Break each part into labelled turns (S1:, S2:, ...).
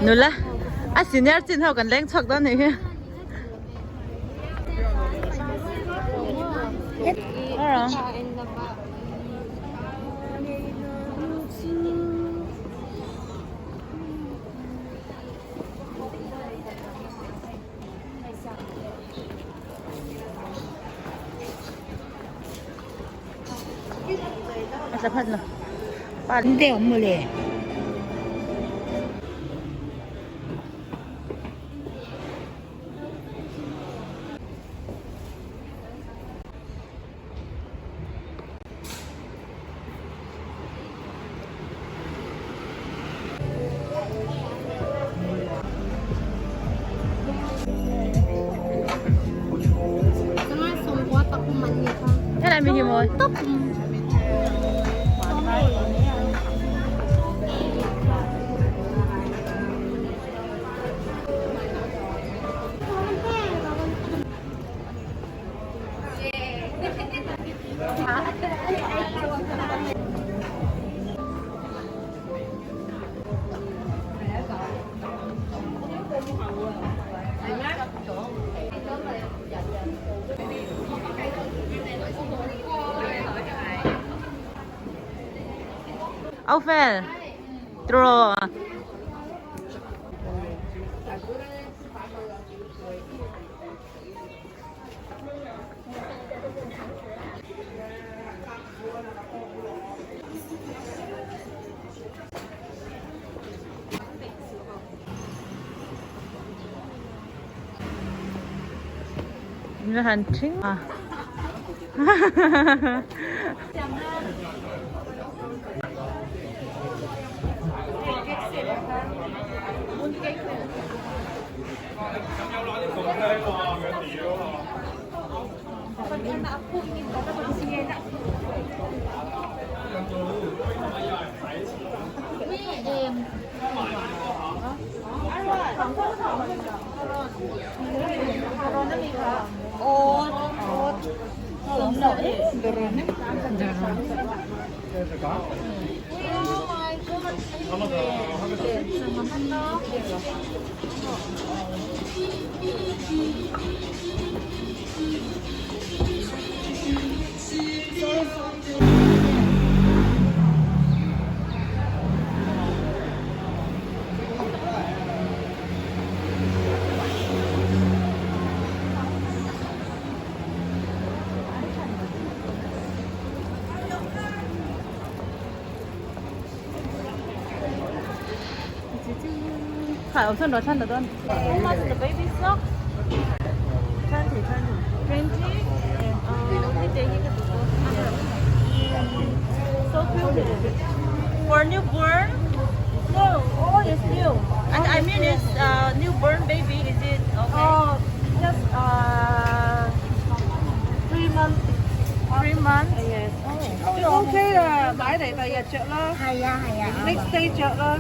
S1: Nula a senior chin ho kan leng chhuak dawn nih hi. A tla phat lo.
S2: Deuh mawle.
S1: Helai mi hi mawi. Open draw. Nó hành chính à. Phải ông sơn đó chân được không? How much the baby sock? 20, 20. 20? So cute. For newborn?
S3: No, all is new.
S1: And I mean it's newborn baby, is it okay?
S3: Oh, just 3 months.
S1: 3 months?
S3: Yes. OK 啊，買嚟第日着啦。
S2: 係啊係啊。
S3: Next day 着啦。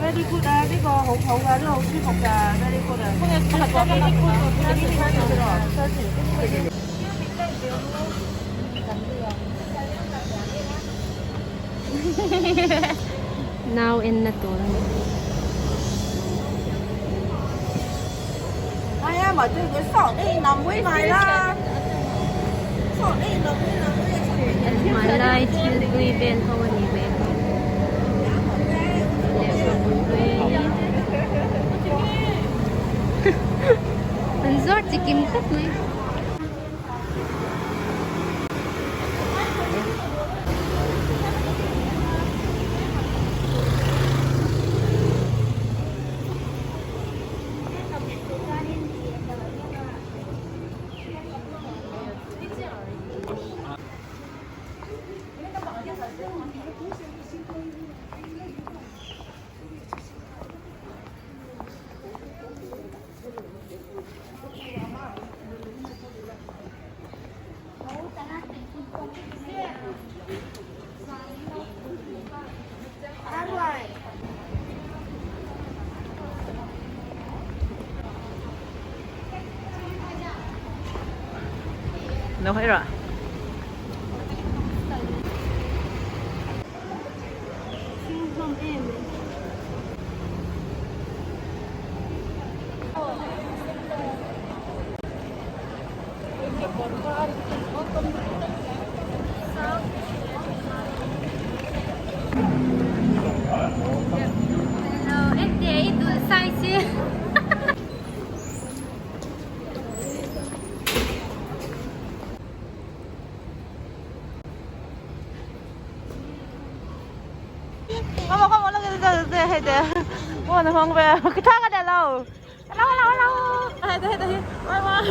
S3: Very good 啊，呢個好好噶，呢個好舒服噶，very good 啊。
S4: Now in na to.
S3: 係啊，咪對佢傻啲，林會賣啦。傻啲，林會林會。
S4: Malay chill gui ben ho ni ben. An zor chikim khop mai.
S1: Nấu hết rồi. Hello hello hello. Hey hey hey. Bye bye.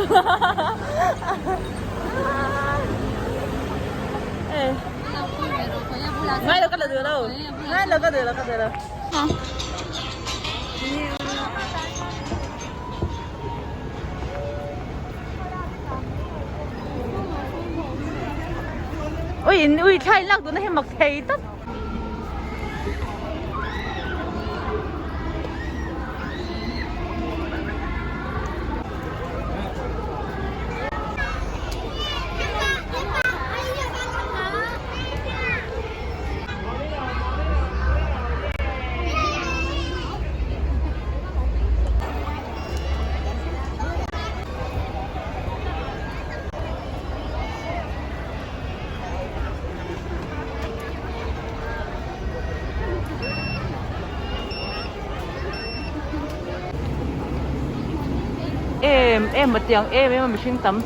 S1: Ngay là cái được đâu. Ngay là cái được là cái được đâu. Ui ui thai lak tuna hi mak thei tawp. Em em mà tiang em em mà mihring tam.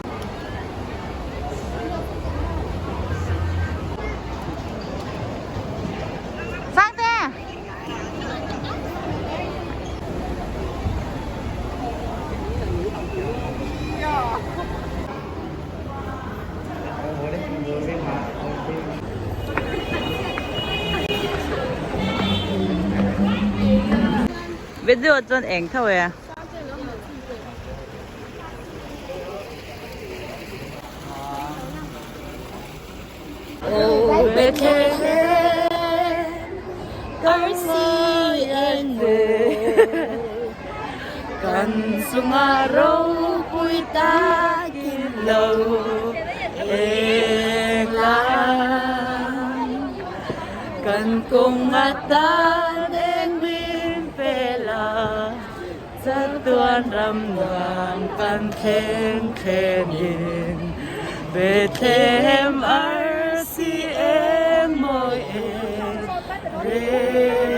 S1: Sang te. Video chuan eng tho e. Aw Bethlehem arsi eng mawi kan chungah ropui takin lo eng lai kan kawng atan eng min pe la chatuan ram nuam kan thleng thlenin Bethlehem arsi eng mawi eng reng.